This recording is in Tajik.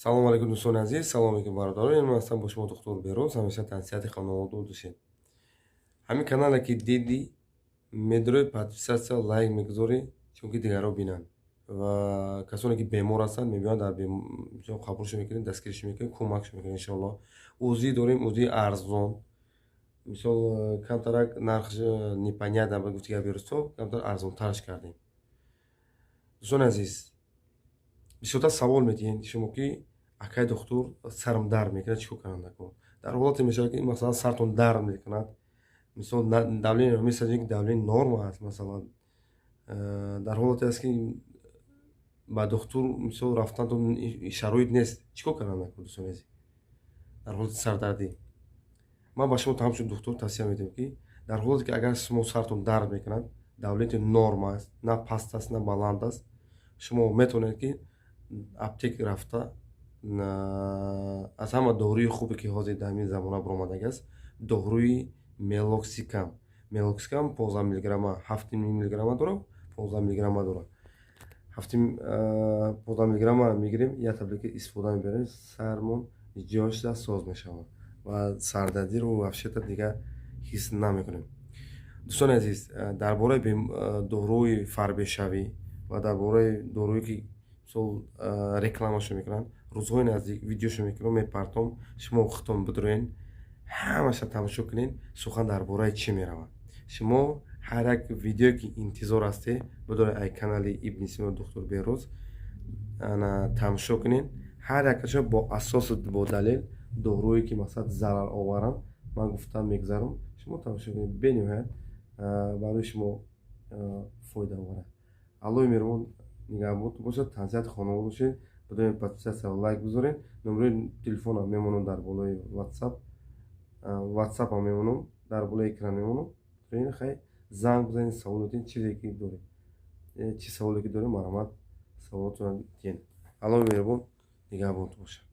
Салому алейкум, дӯстони азиз, салому алейкум, бародарон. Ман ҳастам бо шумо, духтур Бероз. Ҳамеша тансиҳати хонавода бошед. Ҳамин канале ки дидӣ, медрои, подписаться, лайк мегузорӣ, чунки дигарро бинанд ва касоне ки бемор ҳастанд, мебиёянд, дар қабулшо мекунем, дастгиришо мекунем, кӯмакшо мекунем, иншоалло. УЗИ дорем, УЗИ арзон, мисол, камтарак нархш непонятно ба гуфти гапи рӯзто, камтар арзонтараш кардем. Дӯстони азиз, бисёртар савол медиҳед шумо, ки акай духтур, сарам дард мекунад, чӣ кор кардан накун? Дар ҳолате мешавад, ки, масалан, сартон дард мекунад, мисол, давление месанҷед, ки давление норма аст, масалан, дар ҳолате аст, ки ба духтур, мисол, рафтантон шароит нест, чӣ кор кардан накун? Дӯстони азиз, дар ҳолати сардардӣ ман ба шумо ҳамчун духтур тавсия медиҳам, ки дар ҳолате ки агар шумо сартон дард мекунад, давление норма аст, на паст аст, на баланд аст, шумо метавонед, ки аптек рафта, аз ҳама доруи хубе, ки ҳозир дар ҳамин замона баромадагӣ аст, доруи мелоксикам. Мелоксикам 15 миллиграмма, 7 миллиграмма дорад, 15 миллиграмма дорад. 15 миллиграмма мегирем, як таблетка истифода мебарем, сармон ҷошда соз мешавад ва сардардиро вообще-то дигар ҳис намекунем. Дӯстони азиз, дар бораи доруи фарбешавӣ ва дар бораи доруе, ки, мисол, рекламашо мекунанд, рӯзҳои наздик видеошо мекунам, мепартом. Шумо худтон бидроен, ҳамаша тамошо кунед, сухан дар бораи чӣ меравад. Шумо ҳар як видеое, ки интизор ҳастед, бидоред, ай канали Ибни Сино, духтур Бероз тамошо кунед. Ҳар якашо бо асосу бо далел, доруе ки, масалан, зарароваранд, ман гуфтам, мегузарам, шумо тамошо кунед, бениҳоят барои шумо фоидаовар аст. Аллоҳи меҳрубон нигаҳбонтон бошад, тансиҳати хонавода бошед. Бидонед, подписаться, лайк гузоред. Номерои телефонам мемонам дар болои WhatsApp, WhatsAppам мемонам, дар болои экран мемонам. Хай, занг бизанед, савол медиҳед, чизе ки доред, чӣ саволе ки доред, марҳамат, саволотонро диҳед. Аллоҳи меҳрубон нигаҳбонтон бошад.